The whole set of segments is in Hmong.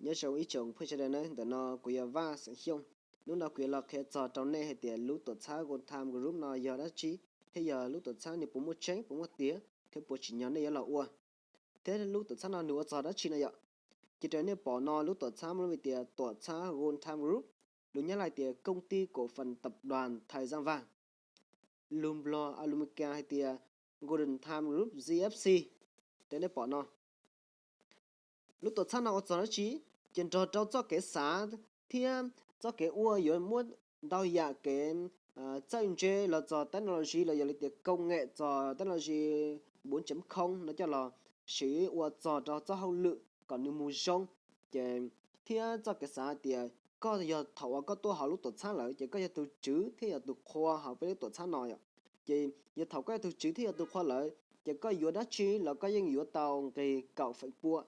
Nyob zoo ib tsoom phooj ywg sawv daws na, ntawm no kuv yog Vaj xeem Xyooj. Hnub no kuv yuav los qhia txog rau nej hais tias lub tuam txhab Gold Time Group no yog dab tsi, thiab yog lub tuam txhab nws puas muaj tseeb, puas muaj tiav, thiab puas tsim nyog nej yuav los ua, thiab lub tuam txhab no nws ua txog dab tsi no yom. Ces raws nej pom no lub tuam txhab muaj lub npe tias tuam txhab Gold Time Group, lus Nyab Laj tias Công ty cổ phần tập đoàn Thời Gian Vàng, lus Nplog a lus Meskas hais tias Golden Time Group Z F C. Raws nej pom no, lub tuam txhab no ua txog dab tsi? Ces nrog rau txoj kev xav thiab txoj kev ua yuav muab ntau yam kev txawj ntse los txog technology los yog li tias công nghệ txog technology bốn chấm không no coj los siv ua txog rau txoj hauj lwm kom nws mus zoo. Ces thiab txoj kev xav hais tias koj yog thaum uas koj tuaj hauv lub tuam txhab lawm ces koj yog tus tswv thiab yog tus qhua hauv peb lub tuam txhab no yom. Ces yog thaum koj yog tus tswv thiab yog tus qhua lawm ces koj yuav dab tsi los koj yeej yuav tau nqis kaum feem pua.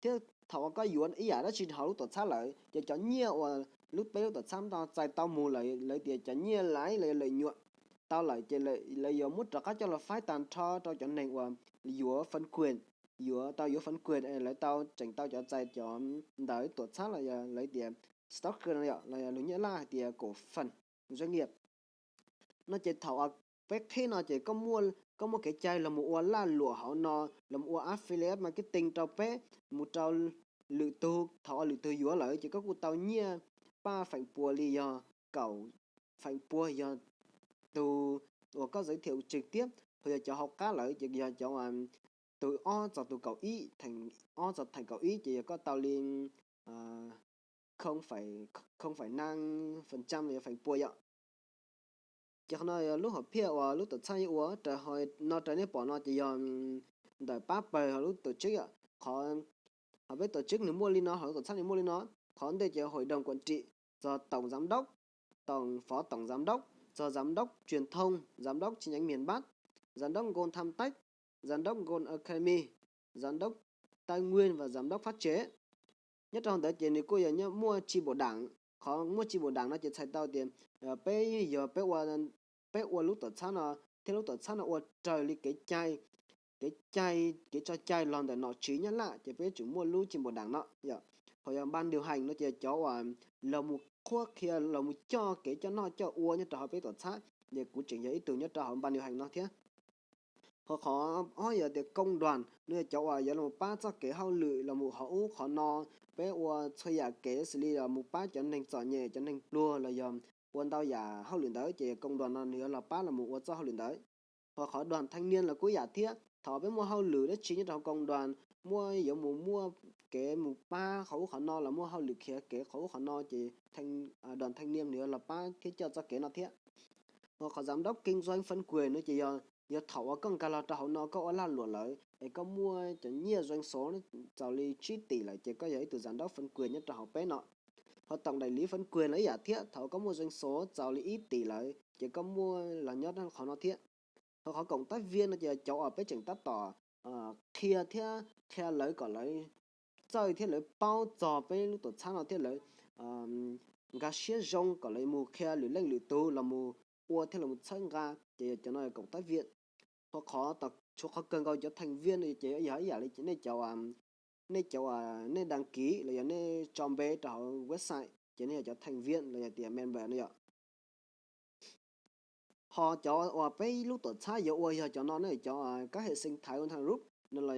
Thiab thaum uas koj yuav ib yam dab tsi hauv lub tuam txhab lawm ces cov nyiaj uas lub peb lub tuam txhab no txais tau mus lawm, lawv tias cov nyiaj laiv los yog lợi nhuận tau lawm ces lawv yuav muab rov qab coj los faib tag nrho rau cov neeg uas yuav phần quyền, yuav tau yuav phần quyền, lawv tau tseem tau cov txais cov ntawv tuam txhab los yog lawv tias stock no yom, los yog lus Nyab Laj hais tias cổ phần doanh nghiệp. No ces thaum peb qhib no ces koj muaj kev cai los mus ua laj luam hauv no, los mus ua affiliate marketing rau peb, mus rau lwm tug, thaum uas lwm tug yuav lawm ces koj kuj tau nyiaj paj feem pua li yog kaum feem pua yog tus uas koj giới thiệu trực tiếp, ho yog cov hauv qab lawm ces yog cov tus ob txog tus kaum ib, theem ob txog theem kaum ib ces yog koj tau li không phẩy năm phần trăm los yog feem pua yom. Ces qhov no yog lub hom phiaj uas lub tuam txhab yuav ua raws no, raws nej pom no ces yog ntawm pab pawg hauv lub tổ chức yom. Qhov, hauv peb tổ chức nws muaj li no, hauv lub tuam txhab nws muaj li no. Qhov ntej ces hội đồng quản trị, txog tổng giám đốc, tổng phó tổng giám đốc, txog giám đốc truyền thông, giám đốc chi nhánh miền Bắc, giám đốc Gold Time Tech, giám đốc Gold Academy, giám đốc tài nguyên và giám đốc phát triển. Nyob rau hauv ntawd ces nws kuj yog muaj chi bộ đảng. Qhov muaj chi bộ đảng no ces txhais tau tias peb yog peb ua, peb ua lub tuam txhab no thiab lub tuam txhab no ua raws li kev cai, kev cai, kev tso cai los ntawm nom tswv Nyab Laj ces peb yuav tsum muaj lub chi bộ đảng no yom. Ho yog ban điều hành no ces cov uas los mus qhuab qhia, los mus coj kev coj noj coj ua nyob rau hauv peb tuam txhab, ces kuv tseem yog ib tug nyob rau hauv ban điều hành no thiab. Ho qhov ob yog tias công đoàn no yog cov uas yuav los pab txoj kev hauj lwm los mus hauv ub qhov no, peb ua txhua yam kev xws li los mus pab cov neeg txom nyem, cov neeg pluag los yog ua ntau yam hauj lwm ntawd ces công đoàn no nws yuav los pab los mus ua txoj hauj lwm ntawd. Ho qhov đoàn thanh niên los kuj yam thiab, thaum peb muaj hauj lwm dab tsi nyob rau hauv công đoàn, muaj yuav mus muaj kev mus pab qhov ub qhov no los muaj hauj lwm khiav kev qhov ub qhov no ces đoàn thanh niên nws yuav los pab thiab coj txoj kev no thiab. Ho qhov giám đốc kinh doanh phân quyền no ces yog, yog thaum uas koj nkag los rau hauv no koj ua lag luam lawm es koj muaj cov nyiaj doanh số txaus li tsib tỷ lawm ces koj yog ib tug giám đốc phân quyền nyob rau hauv peb no. Ho tổng đại lý phân quyền los ib yam thiab, thaum koj muaj doanh số txaus li ib tỷ lawm ces koj muaj los nyob qhov no thiab. Ho qhov cộng tác viên no ces yog cov uas peb tseem tab tom qhia thiab qhia lawv kom lawv txawj thiab lawv paub txog peb lub tuam txhab no thiab lawv nkag siab zoo kom lawv mus qhia lwm leej lwm tus los mus ua thiab los mus txhawb nqa ces yog cov no cộng tác viên. Ho qhov, tshuav qhov kawg nkaus cov thành viên no ces yog ib yam li nej cov, nej cov uas nej đăng ký los yog nej tso npe rau hauv website ces nej yog cov thành viên los yog tias member no yom. Ho cov uas peb lub tuam txhab yuav ua yog cov no ne, cov các hệ sinh thái Gold Time Group no los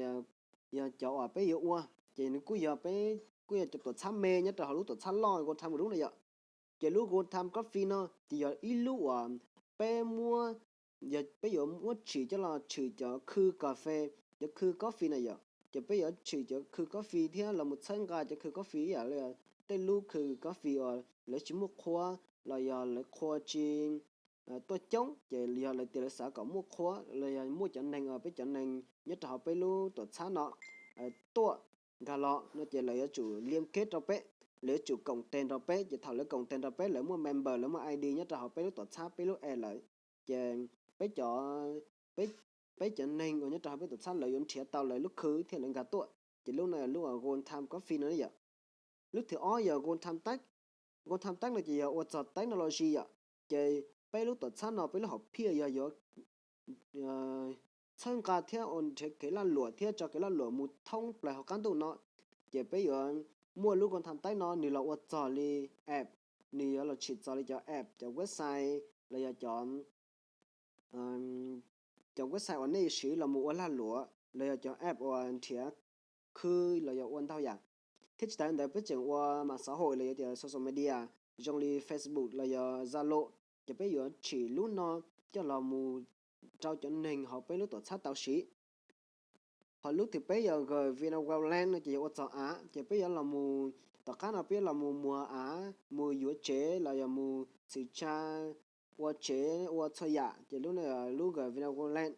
yog cov uas peb yuav ua ces nws kuj yog peb, kuj yog cov tuam txhab me nyob rau hauv lub tuam txhab loj Gold Time Group no yom. Ces lub Gold Time Coffee no ces yog ib lub uas peb muab, yog peb yuav muab tshwm coj los tshwm cov khw cà phê, cov khw coffee na yom. Ces peb yuav tshwm cov khw coffee thiab los mus txhawb nqa cov khw coffee ib yam li tej lub khw coffee uas lawv tsis muaj qhua los yog lawv qhua tsis tuaj coob ces yog lawv tias lawv xav kom muaj qhua los yog muaj cov neeg uas peb cov neeg nyob rau hauv peb lub tuam txhab no tuaj nkag los no ces lawv yuav tsum liên kết rau peb, lawv yuav tsum cộng tiền rau peb. Ces thaum lawv cộng tiền rau peb, lawv muaj member, lawv muaj I D nyob rau hauv peb lub tuam txhab, peb lub app lawm, ces peb cov, peb cov neeg uas nyob rau hauv peb tuam txhab lawv yuav nrhiav tau lawv lub khw thiab lawv nkag tuaj. Ces lub no yog lub Gold Time Coffee no yom. Lub thib ob yog Gold Time Tech. Gold Time Tech no ces yog ua txog technology yom. Ces peb lub tuam txhab no peb lub hom phiaj yog yuav txhawb nqa thiab ua nrhiav kev lag luam thiab tso kev lag luam mus thoob plaws hauv qab ntuj no. Ces peb yuav muaj lub Go Tham Taib no nws los ua txog li app, nws yuav los tshwm txog li cov app, cov website los yog cov cov website uas nej siv los mus ua lag luam los yog cov app uas nrhiav khw los yog ua ntau yam. Thiab tsis tas li ntawd peb tseem ua mam xav hawm los yog tias social media zoo li Facebook los yog Zalo, ces peb yuav tshwm lub no coj los mus rau cov neeg hauv peb lub tuam txhab tau siv. Ho lub thib peb yog G Vietnam Wildland no ces yog ua txog av, ces peb yuav los mus, tom qab no peb yuav los mus muag av, mus yuav tsev los yog mus txhim tsa, ua tsev ua txhua yam, ces lub no yog lub G Vietnam Wildland.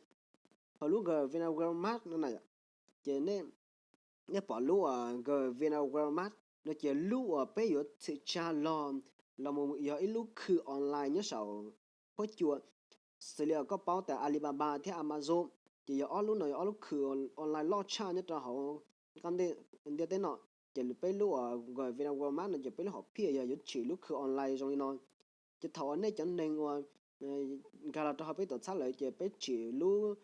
Ho lub G Vietnam Wild Mart no na, ces nej pom lub G Vietnam Wild Mart no ces lub uas peb yuav txhim tsa los, los mus yog ib lub khw online nyob saum huab cua. Xws li koj paub tas Alibaba thiab Amazon, ces yog ob lub no yog ob lub khw online loj tshaj nyob rau hauv ntiaj teb no. Ces peb lub uas G Vietnam Wild Mart no ces peb lub hom phiaj yog yuav tshwm lub khw online zoo li no. Ces thaum uas nej cov neeg uas nkag los rau hauv peb tuam txhab lawm ces peb tshwm lub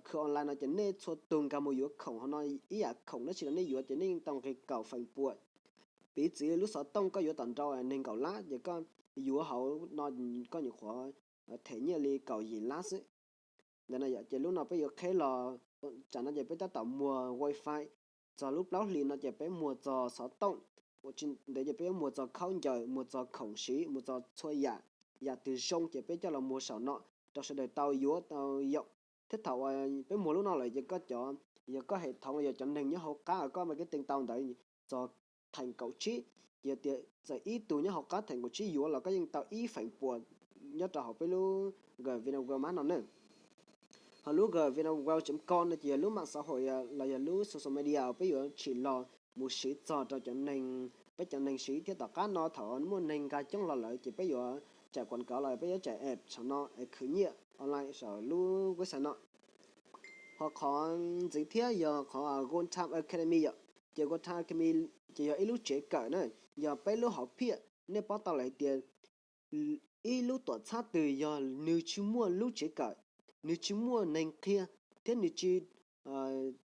khw online no ces nej txhua tus nkag mus yuav khoom hauv no, ib yam khoom dab tsi los nej yuav ces nej yeej tau nqi kaum feem pua. Piv txwv lub xov tooj koj yuav tom nrau nees nkaum lab ces koj yuav hauv no koj nyuam qhuav them nyiaj li kaum yim lab xwb. Ntawd ces lub no peb yuav qheb los, tsam no ces peb tab tom muag wifi, txog lub plaub hlis no ces peb muag txog xov tooj, ua tsis ntev ces peb yuav muag txog khaub ncaws, muag txog khoom siv, muag txog txhua yam, yam twg zoo ces peb coj los muag saum no rau sawv daws tau yuav tau yaum. Thiab thaum uas peb muag lub no lawm ces koj cov, yog koj hem thoob los yog cov neeg nyob hauv qab uas koj marketing tau ntawd txog theem kaum tsib, ces yog tias txawm ib tug nyob hauv qab theem kaum tsib yuav los koj yeej tau ib feem pua nyob rau hauv peb lub G Vietnam Wild Mart no na. Ho lub G Vietnam Wild chấm com no ces yog lub mạng xã hội los yog lub social media uas peb yuav tshwm los mus siv txog rau cov neeg, peb cov neeg siv thiab tom qab no thaum muaj neeg nkag coob los lawm ces peb yuav tsam quảng cáo los peb yuav tsam ads saum no es khwv nyiaj online saum lub website no. Ho qhov ntxiv thiab yog qhov Gold Time Academy yom, ces Gold Time Academy ces yog ib lub tsev kawm na, yog peb lub hom phiaj. Nej paub tau lawm hais tias ib lub tuam txhab twg yog nws tsis muaj lub tsev kawm, nws tsis muaj neeg qhia, thiab nws tsis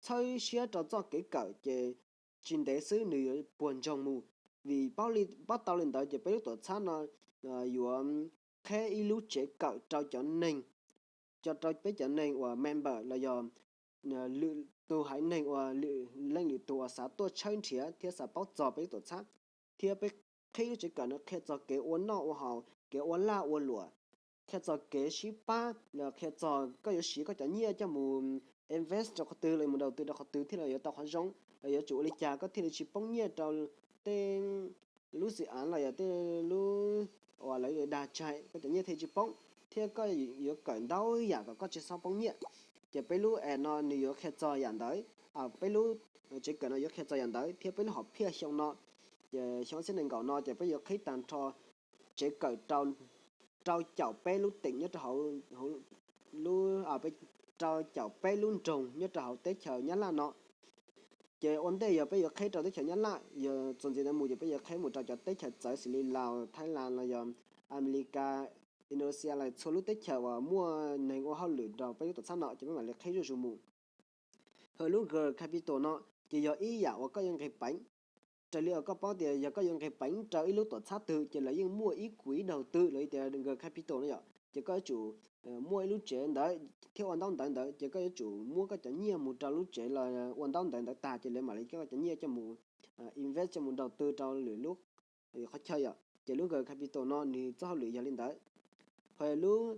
txhawb siab rau txoj kev kawm ces tsis ntev xwb nws yuav puag ntsoog mus. Vim paub tau li ntawd ces peb lub tuam txhab no yuav qheb ib lub tsev kawm rau cov neeg, rau peb cov neeg uas member los yog lwm tus haiv neeg uas lwm leej lwm tus uas xav tuaj tshawb nrhiav thiab xav paub txog peb lub tuam txhab. Thiab peb qheb lub tsev kawm no qhia txog kev ua noj ua haus, kev ua laj ua luam, qhia txog kev sib pab, qhia txog koj yuav siv koj cov nyiaj coj mus invest rau qhov twg los mus đầu tư rau qhov twg thiaj li yuav tau qhov zoo, los yuav tsum ua li cas koj thiaj li tsis poob nyiaj rau tej lub dự án los yog tej lub uas lawv dag tshais, koj cov nyiaj thiaj tsis poob, thiab koj yuav kawm ntau yam kom koj tsis txhob poob nyiaj. Ces peb lub ads no nws yuav qhia txog yam ntawd, peb lub tsev kawm no yuav qhia txog yam ntawd, thiab peb lub hom phiaj xyoo no, ces xyoo ob txhiab nees nkaum no ces peb yuav qhib tag nrho tsev kawm rau caum peb lub teem nyob rau hauv, rau caum peb lub nroog nyob rau hauv teb chaws Nyab Laj no. Ces ua ntej yog peb yuav qhib rau teb chaws Nyab Laj, yog txuas ntxiv ntawd mus ces peb yuav qhib mus rau cov teb chaws txawv xws li Laos, Thaib Las los yog Amelikas, Indonesia los txhua lub teb chaws uas muaj neeg ua hauj lwm nrog peb lub tuam txhab no ces peb mam li qhib zuj zus mus. Hos lub G Capital no ces yog ib yam uas koj yuav nqis peev. Raws li uas koj paub tias yog koj yuav nqis peev rau ib lub tuam txhab twg ces lawv yeej muaj ib kuiv đầu tư los yog tias G Capital no yom, ces koj yuav tsum muaj ib lub tsev ntawd thiab ua ntaub ntawv ntawd, ces koj yuav tsum muab koj cov nyiaj mus rau lub tsev los ua ntaub ntawv ntawd tag ces lawv mam li coj koj cov nyiaj coj mus invest coj mus đầu tư rau lwm lub qhov chaw yom. Ces lub G Capital no nws txoj hauj lwm yog li ntawd. Ho lub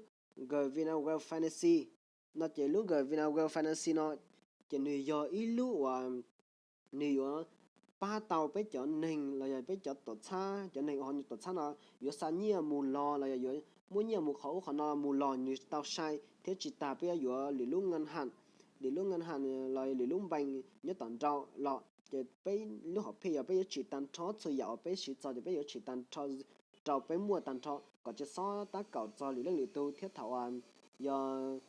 G Vietnam Wealth Financing no ces lub G Vietnam Wealth Financing no ces nws yog ib lub uas nws yuav pab tau peb cov neeg los yog peb cov tuam txhab, cov neeg uas tuam txhab no yuav xa nyiaj mus los los yog yuav muab nyiaj mus qhov ub qhov no mus los nws tau sai thiab tsis tas peb yuav yuav lwm lub ngân hàng, lwm lub ngân hàng los lwm lub npees nyob tom nrau los ces peb lub hom phiaj yog peb yuav tsim tag nrho txhua yam uas peb siv txog ces peb yuav tsim tag nrho rau peb muaj tag nrho kom tsis txhob tab kaum txog lwm leej lwm tus thiab thaum uas yog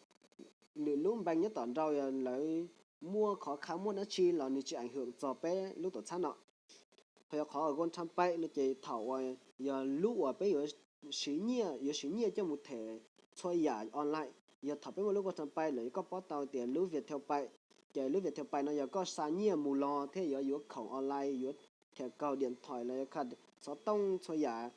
lwm lub npees nyob tom nrau yog lawv muaj qhov khav muaj dab tsi los nws tsis ảnh hưởng txog peb lub tuam txhab no. Ho yog qhov Gold Time Pay no ces thaum uas yog lub uas peb yuav siv nyiaj, yuav siv nyiaj coj mus them txhua yam online. Yog thaum peb muaj lub Gold Time Pay lawm koj paub tau tias lub Viettel Pay, ces lub Viettel Pay no yog koj xa nyiaj mus los thiab yuav yuav khoom online, yuav thẻ cào điện thoại los yog card xov tooj txhua yam,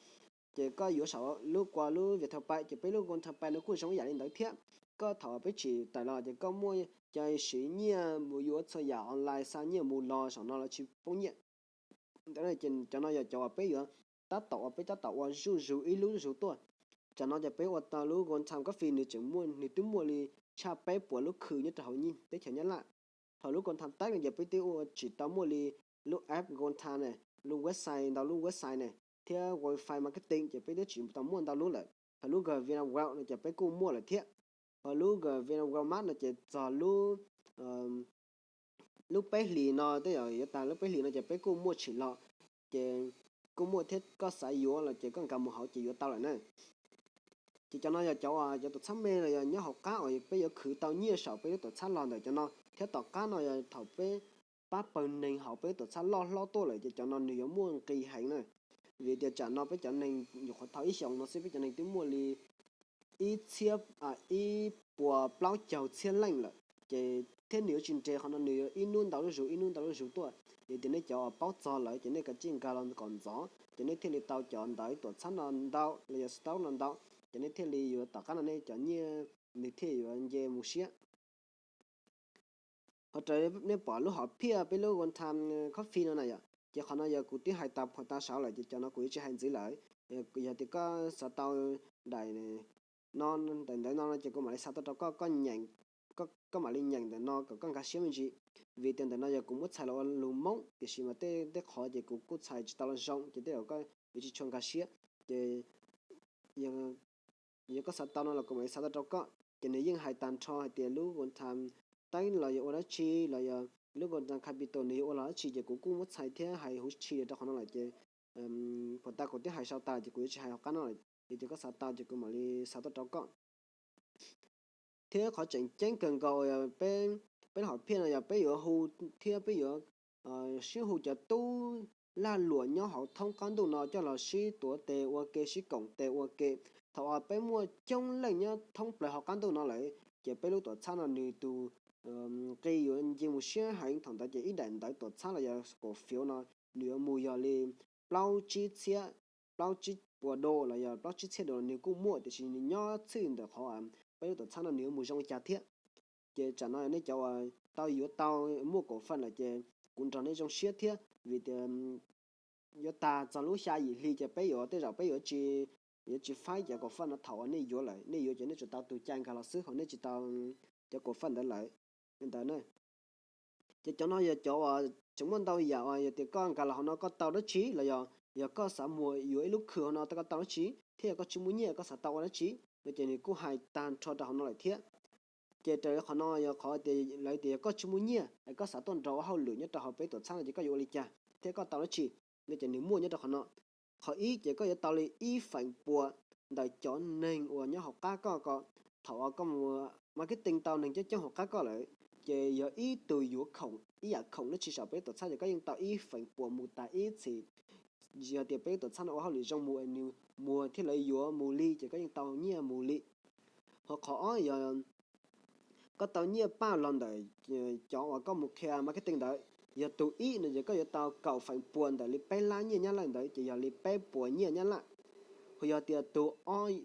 ces koj yuav saum lub kua lub Viettel Pay, ces peb lub Gold Time Pay no kuj zoo ib yam li ntawd thiab. Koj thaum peb tsim tawm los ces koj muaj cov siv nyiaj mus yuav txhua yam online, xa nyiaj mus los saum no los tsis poob nyiaj. Ntawd ces cov no yog cov uas peb yuav tab tom ua, peb tab tom ua zuj zus ib lub zuj zus tuaj. Tsam no ces peb ua tau lub Gold Time Coffee, nws tseem muaj, nws twb muaj li tshaj peb puas lub khw nyob rau hauv teb chaws Nyab Laj. Thaum lub Gold Time Teb no ces peb twb ua tsis tau muaj li lub app Gold Time ne, lub website, ntau lub website ne, thiab wifi marketing ces peb twb tsis tau muaj ntau lub lawm. Ho lub Vietnam World no ces peb kuj muaj lawm thiab. Ho lub Vietnam World Map no ces txog lub lub peb hlis no, tej zaum yuav tag lub peb hlis no ces peb kuj muaj tshwm los, ces kuj muaj thiab, koj xav yuav los ces koj nkag mus hauv ces yuav tau lawm na. Ces cov no yog cov uas cov tuam txhab me los yog nyob hauv qab uas peb yuav khwv tau nyiaj saum peb lub tuam txhab los ntawm cov no, thiab tom qab no yog thaum peb pab pawg neeg hauv peb lub tuam txhab loj hlob tuaj lawm ces cov no nws yuav muaj nqis heev na. Vim tias tsam no peb cov neeg nyuam qhuav tau ib xyoos no xwb peb cov neeg twb muaj li ib txhiab, ib puas plaub caug txhiab leej lawm, ces thiab nws yuav tsis nres qhov no, nws yuav ib hnub ntau lub zus ib hnub ntau lub zus tuaj. Yog tias nej cov uas paub txog lawm ces nej kav tsij nkag los kom ntxov ces nej thiaj li tau cov ntawv tuam txhab no ntau los yog stock no ntau, ces nej thiaj li yuav, tom qab no nej cov nyiaj nws thiaj yuav nce mus siab. Ho raws nej pom lub hom phiaj peb lub Gold Time Coffee no na yom, ces qhov no yog kuv twb hais tas phom tas saud lawm ces cov no kuv yuav tsis hais ntxiv lawm. Yog tias koj xav tau daim no, ntawm ntawv no no ces kuv mam li xa tuaj rau koj, koj mam li nyeem ntawm no kom koj nkag siab me ntsis. Vim tias ntawm no yog kuv muab txhais los ua lus Hmoob, tiam sis mas tej qhov ces kuv kuj txhais tsis tau los zoo ces tej zaum koj yuav tsis tshua nkag siab. Ces yog koj xav tau no los kuv mam li xa tuaj rau koj. Ces nws yeej hais tag nrho hais tias lub Gold Time Teb los yog ua dab tsi, los yog lub Gold Time Capital nws yuav ua los dab tsi, ces kuv kuj muab txhais thiab hais huv si rau qhov no lawm ces, puas tas kuv twb hais sau tas ces kuv yuav tsis hais hauv qab no lawm. Ces tias koj xav tau ces kuv mam li xa tuaj rau koj. Thiab qhov tseem ceeb kawg nkaus, peb, peb hom phiaj no yog peb yuav hu thiab peb yuav sib hu cov tub lag luam nyob hauv thoob qab ntuj no coj los sib tuav tes ua ke, sib koom tes ua ke. Thaum uas peb muaj coob leej nyob thoob plaws hauv qab ntuj no lawm ces peb lub tuam txhab no nws tus nqi yuav nce mus siab heev. Thaum ntawd ces ib daim ntawv tuam txhab los yog kaum fiv no nws yuav mus yog li plaub tsib txhiab, plaub tsib puas do los yog plaub tsib txhiab do nws kuj muaj, tiam sis nws nyob txhij ntawm qhov peb lub tuam txhab no nws yuav mus zoo li cas thiab. Ces tsam no nej cov uas tau yuav tau muaj kaum faj lawm ces kuv nrog nej zoo siab thiab, vim tias yuav tag txog lub xya yim hli ces peb yuav, tej zaum peb yuav tsis, yuav tsis faib cov kaum faj no thaum uas nej yuav lawm. Nej yuav ces nej tsuas tau tus cai nkag los xwb, ho nej tsis tau cov kaum faj ntawd lawm. Ntawd na. Ces cov no yog cov uas tseem muaj ntau yam uas yog tias koj nkag los hauv no koj tau dab tsi, los yog, yog koj xav mus yuav ib lub khw hauv no koj tau dab tsi, thiab yog koj tsis muaj nyiaj koj xav tau ua dab tsi no ces nws kuj hais tag nrho rau hauv no lawm thiab. Ces raws li qhov no yog qhov tias lawv tias yog koj tsis muaj nyiaj es koj xav tuaj nrog ua hauj lwm nyob rau hauv peb tuam txhab no ces koj yuav ua li cas thiab koj tau dab tsi no ces nws muaj nyob rau qhov no. Qhov ib ces koj yuav tau li ib feem pua ntawm cov neeg uas nyob hauv qab koj ko. Thaum uas koj mus marketing tau neeg coob coob hauv qab koj lawm, ces yog ib tug yuav khoom ib yam khoom dab tsi saum peb tuam txhab ces koj yeej tau ib feem pua mus tas ib txhis. Yog tias peb tuam txhab no ua hauj lwm zoo mus es nws muag thiab lawv yuav mus li ces koj yeej tau nyiaj mus li. Ho qhov ob yog koj tau nyiaj paj los ntawm cov uas koj mus qhia marketing ntawd. Yog tus ib no ces koj yuav tau kaum feem pua ntawm li peb lab nyiaj Nyab Laj ntawd ces yog li peb puas nyiaj Nyab Laj. Ho yog tias tus,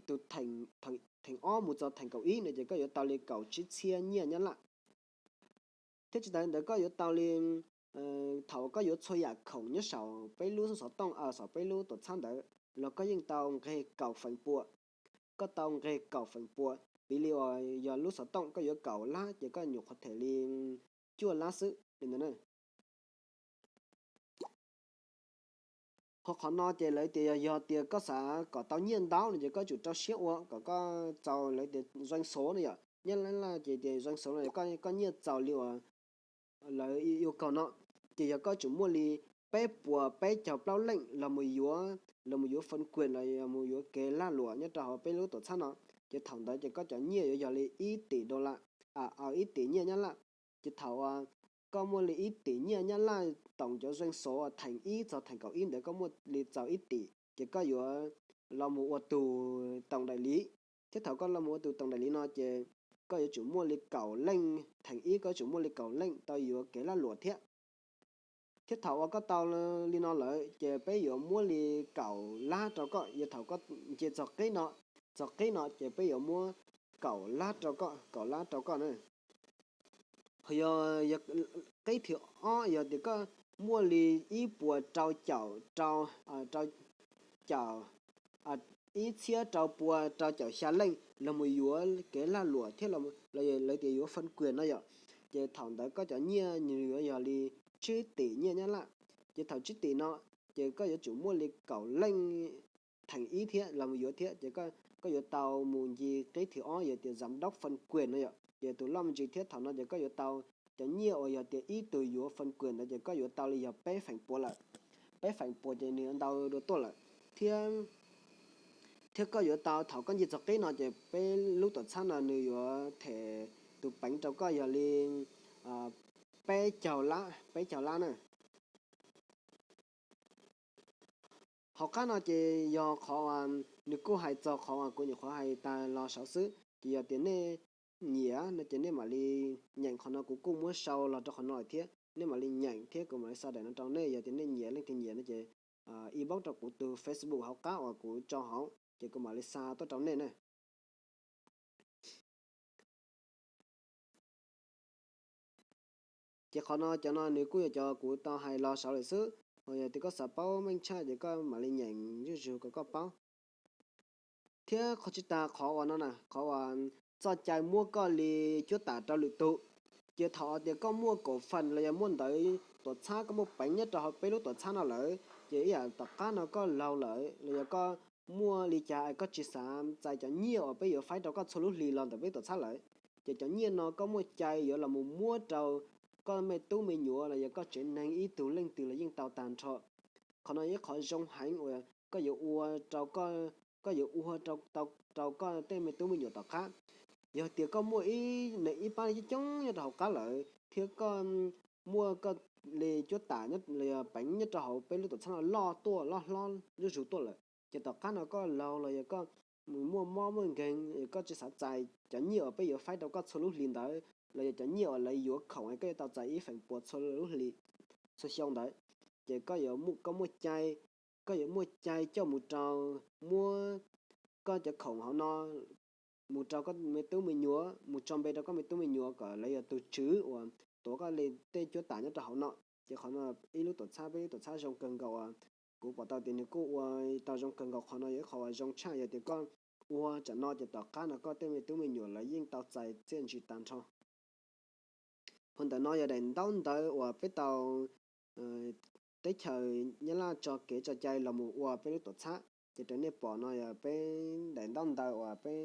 tus theem ob mus txog theem kaum ib no ces koj yuav tau li kaum tsib txhiab nyiaj Nyab Laj. Thiab tsis tas li ntawd koj yuav tau li, thaum koj yuav txhua yam khoom nyob saum peb lub xov tooj, saum peb lub tuam txhab ntawd los koj yeej tau nqeg kaum feem pua. Koj tau nqeg kaum feem pua. Piv li uas yog lub xov tooj koj yuav kaum lab ces koj nyuam qhuav them li cuaj lab xwb li ntawd na. Ho qhov no ces lawv tias yog, yog tias koj xav kom tau nyiaj ntau no ces koj tsum rau siab ua kom koj txaus lawv tias zeeg xov no yom. Nyab Laj ces tias zeeg xov no koj nyiaj txaus li uas lawv yuav kaug no. Ces yog koj tsum muaj li peb puas peb caug plaub leej los mus yuav, los mus yuav fun kuem los yog mus yuav kev lag luam nyob rau hauv peb lub tuam txhab no, ces thaum ntawd ces koj cov nyiaj yuav yog li ib tim dollar, ib tim nyiaj Nyab Laj. Ces thaum koj muaj li ib tim nyiaj Nyab Laj toom cov zeeg xov theem ib txog theem kaum ib ntawd koj muaj li txaus ib tim ces koj yuav los mus ua tus toom daim liv. Thiab thaum koj los mus ua tus toom daim liv no ces koj yuav tsum muaj li kaum leej, theem ib koj yuav tsum muaj li kaum leej tau yuav kev lag luam thiab. Thiab thaum uas koj tau li no lawm ces peb yuav muab li kaum lab rau koj, yog thaum koj nce txog qib no, txog qib no ces peb yuav muab kaum lab rau koj, kaum lab rau koj na. Yog, yog qib thib ob, yog tias koj muaj li ib puas rau caum rau, rau caum, ib txhiab rau pua rau caum xya leej los mus yuav kev lag luam thiab los, lawv tias yuav phân quyền no yom, ces thaum ntawd koj cov nyiaj nws yuav yog li tsib tim nyiaj Nyab Laj. Ces thaum tsib tim no ces koj yuav tsum muaj li kaum leej theem ib thiab los mus yuav thiab, ces koj yuav tau mus nce qib thib ob, yog tias giám đốc phân quyền no yom, ces tus loj me ntsis thiab. Thaum no ces koj yuav tau cov nyiaj uas yog tias ib tug yuav phân quyền ntawd ces koj yuav tau li yog peb feem pua lawm. Peb feem pua ces nws yuav ntau dua tuaj lawm. Thiab, thiab koj yuav tau, thaum koj nce txog qib no ces peb lub tuam txhab no nws yuav them tus peev rau koj yog li peb caug lab, peb caug lab na. Hauv qab no ces yog qhov uas nws kuj hais txog qhov uas kuv nyuam qhuav hais tas los saud xwb, ces yog tias nej nyiam no ces nej mam li nyeem qhov no, kuv kuj muab sau los rau qhov no lawm thiab, nej mam li nyeem thiab kuv mam li xa daim no rau nej. Yog tias nej nyiam, leej twg nyiam no ces inbox rau kuv tus Facebook hauv qab uas kuv tso hauv ces kuv mam li xa tuaj rau nej na. Ces qhov no, cov no nws kuj yog cov kuv tau hais los saud lawm xwb. Yog tias koj xav paub meej tshaj ces koj mam li nyeem zuj zus kom koj paub. Thiab qhov tsis tas qhov uas no na, qhov uas txoj cai muab koj li cuab tam rau lwm tus, ces thaum tias koj muaj kaum feem los yog muaj ntawv tuam txhab, koj muaj peev nyob rau hauv peb lub tuam txhab no lawm, ces ib yam tom qab no koj laug lawm los yog koj muaj li cas koj tsis xav txais cov nyiaj uas peb yuav faib rau koj txhua lub hlis los ntawm peb tuam txhab lawm, ces cov nyiaj no koj muaj cai yuav los mus muab rau koj me tub me nyuam los yog koj tsev neeg ib tug leej twg los yeej tau tag nrho. Qhov no yog ib qhov zoo heev uas koj yuav ua rau, koj yuav ua rau, rau koj tej me tub me nyuam tom qab. Yog tias koj muaj ib, ib pab coob coob nyob rau hauv qab lawm thiab koj muaj koj li cuab tam, peev nyob rau hauv peb lub tuam txhab no loj tuaj, loj hlob zuj zus tuaj lawm, ces tom qab no koj laug los yog koj muaj mob muaj nkeeg, koj tsis xav txais cov nyiaj uas peb yuav faib rau koj txhua lub hlis ntawd los yog cov nyiaj uas lawv yuav khoom es koj yuav tau txais ib feem pua txhua lub hlis, txhua xyoo ntawd, ces koj yuav, koj muaj cai, koj yuav muaj cai coj mus rau, muab koj cov khoom hauv no mus rau koj me tub me nyuam, mus tso npe rau koj me tub me nyuam kom lawv yog tus tswv uas tuav koj li tej cuab tam nyob rau hauv no. Ces qhov no ib lub tuam txhab, peb lub tuam txhab zoo kawg nkaus, kuv pom tau tias nws kuj ua tau zoo kawg nkaus. Qhov no yog ib qhov uas zoo tshaj, yog tias koj ua tsam no ces tom qab no koj tej me tub me nyuam lawv yeej tau txais txiaj ntsig tag nrho. Hos ntawm no yog daim ntaub ntawv uas peb tau, teb chaws Nyab Laj tso kev tso cai los mus ua peb lub tuam txhab, ces raws nej pom no yog peb daim ntaub ntawv uas peb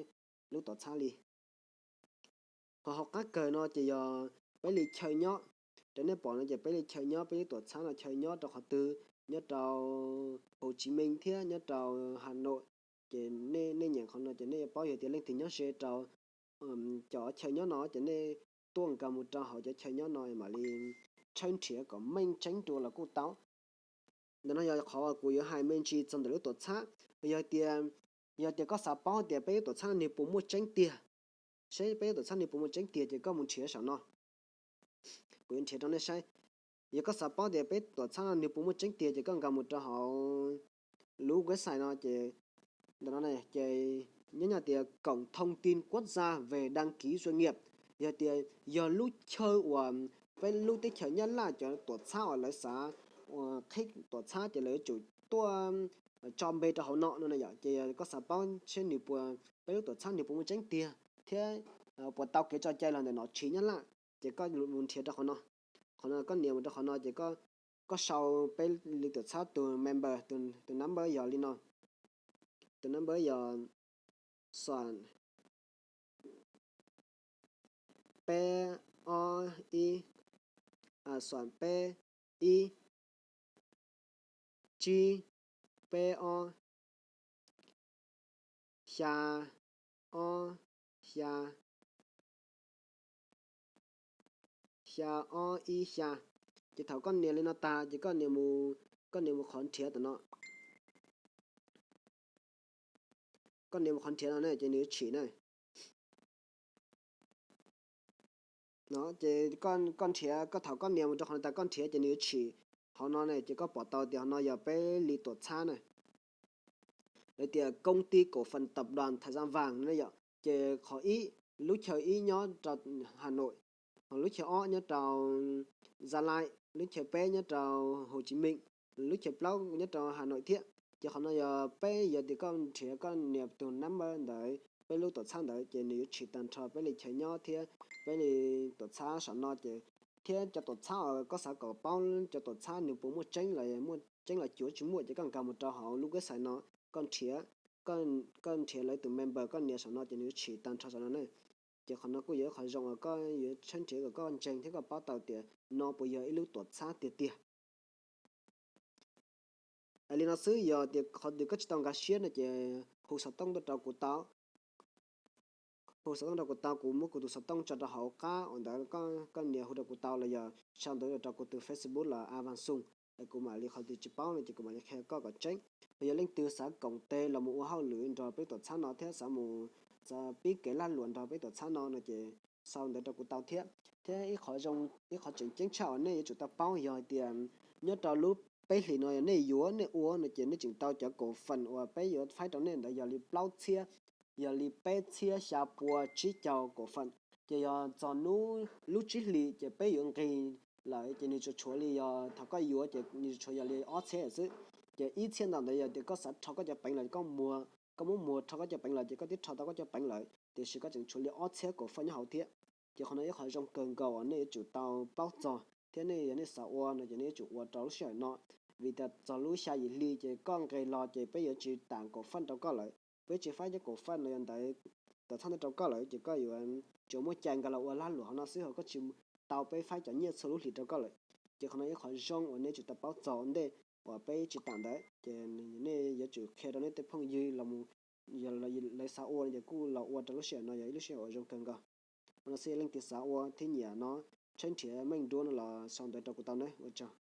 lub tuam txhab li. Hos hauv qab kawg no ces yog peb li chaw nyob. Raws nej pom no ces peb li chaw nyob, peb lub tuam txhab no chaw nyob rau qhov twg, nyob rau Hồ Chí Minh thiab nyob rau Hà Nội. Ces nej nyeem qhov no ces nej yuav paub, yog tias leej twg nyob ze rau cov chaw nyob no ces nej tuaj nkag mus rau hauv cov chaw nyob no mam li tshawb nrhiav kom meej tseeb dua los kuj tau. Ntawm no yog qhov uas kuv yuav hais me ntsis txog ntawm lub tuam txhab. Yog tias, yog tias koj xav paub tias peb lub tuam txhab no nws puas muaj tseeb tiag, seb peb lub tuam txhab nws puas muaj tseeb tiag ces koj mus nrhiav saum no. Kuv yuav nrhiav rau nej saib. Yog koj xav paub tias peb tuam txhab no nws puas muaj tseeb tiag ces koj nkag mus rau hauv lub website no ces ntawm no ces nyob nyob tias Cổng Thông tin Quốc gia về đăng ký doanh nghiệp, yog tias yog lub chaw uas peb lub teb chaws Nyab Laj cov tuam txhab uas lawv xav qhib tuam txhab ces lawv yuav tsum tuaj tso npe rau hauv no no yom. Ces yog koj xav paub seb nws puas, peb lub tuam txhab nws puas muaj tseeb tiag thiab puas tau kev tso cai los ntawm nom tswv Nyab Laj, ces koj mus nrhiav rau qhov no. Qhov no koj nias mus rau qhov no ces koj sau peb li tuam txhab tus member, tus number yog li no. Tus number yog xoom peb ob ib, xoom peb ib, tsib peb ob, xya ob xya, xya ob ib xya. Ces thaum koj nias li no tag ces koj nias mus, koj nias mus qhov nrhiav tam no. Koj nias mus qhov nrhiav no ne ces nws yuav tshim na. No ces koj nrhiav, koj thaum koj nias mus rau qhov no tas koj nrhiav ces nws yuav tshim. Hauv no ne ces koj pom tau tias hauv no yog peb li tuam txhab na. Lawv tias công ty cổ phần tập đoàn Thời Gian Vàng no yom, ces qhov ib, lub chaw ib nyob rau Hà Nội, ho lub chaw ob nyob rau Gia Lai, lub chaw peb nyob rau Hồ Chí Minh, lub chaw plaub nyob rau Hà Nội thiab. Ces qhov no yog peb, yog tias koj nrhiav koj nias tus number ntawd, peb lub tuam txhab ntawd ces nws yuav tshwm tag nrho peb li chaw nyob thiab peb li tuam txhab saum no ces, thiab cov tuam txhab uas koj xav kom paub cov tuam txhab nws puas muaj tseeb los, muaj tseeb los cuav tsis muaj ces koj nkag mus rau hauv lub website no, koj nrhiav, koj nrhiav lawv tus member koj nias saum no ces nws yuav tshwm tag nrho saum no na. Ces qhov no kuj yog ib qhov zoo uas koj yuav tshawb nrhiav kom koj ntseeg thiab koj paub tau tias no puas yog ib lub tuam txhab tiag tiag. Hais li no xwb, yog tias qhov twg koj tsis tau nkag siab no ces hu xov tooj tuaj rau kuv tau. Hu xov tooj rau kuv tau, kuv muab kuv tus xov tooj tso rau hauv qab uas ntawd, koj nias hu rau kuv tau los yog sau ntawv rau kuv tus Facebook los A Van Xoo, es kuv mam li, qhov twg tsis paub no ces kuv mam li qhia koj kom tseeb. Ho yog leej twg xav koom tes los mus ua hauj lwm nrog peb tuam txhab no thiab xav mus, xav pib kev lag luam nrog peb tuam txhab no no ces sau ntawv rau kuv tau thiab. Thiab ib qhov zoo, ib qhov tseem ceeb tshaj uas nej yuav tsum tau paub yog hais tias nyob rau lub peb hlis no yog nej yuav, nej ua no ces nej tseem tau cov cổ phần uas peb yuav faib rau nej ntawd yog li plaub txhiab, yog li peb txhiab xya pua tsib caug cổ phần. Ces yog txog lub tsib hlis ces peb yuav nqis lawm ces nws tsuas tshuav li, yog thaum koj yuav ces nws tsuas tshuav yog li ob txhiab xwb. Ces ib txhiab ntawm ntawd yog tias koj xav rho koj cov peev lawm, koj muag, koj muab muag rho koj cov peev lawm ces koj twb rho tau koj cov peev lawm, tiam sis koj tseem tshuav li ob txhiab kaum faj nyob hauv thiab. Ces qhov no ib qhov zoo kawg nkaus uas nej yuav tsum tau paub txog thiab nej, yog nej xav ua no ces nej yuav tsum ua rau lub sij hawm no, vim tias txog lub xya yim hli ces koj nqis los ces peb yuav tsis tam kaum faj rau koj lawm, peb tsis faib cov kaum faj no yog ntawd tuam txhab ntawd rau koj lawm ces koj yuav tsuas muaj cai nkag los ua lag luam hauv no xwb, ho koj tsis tau peb faib cov nyiaj txhua lub hlis rau koj lawm. Ces qhov no ib qhov zoo uas nej yuav tsum tau paub txog ua ntej uas peb tsis tam ntawd ces nej yuav tsum qhia rau nej tej phooj ywg los mus, yog lawv xav ua no ces kuj los ua rau lub sij hawm no yog ib lub sij hawm uas zoo kawg nkaus. Qhov no xwb, leej twg xav ua thiab nyiam no tshawb nrhiav meej duab no los sau ntawv rau kuv tau na, ua tsaug.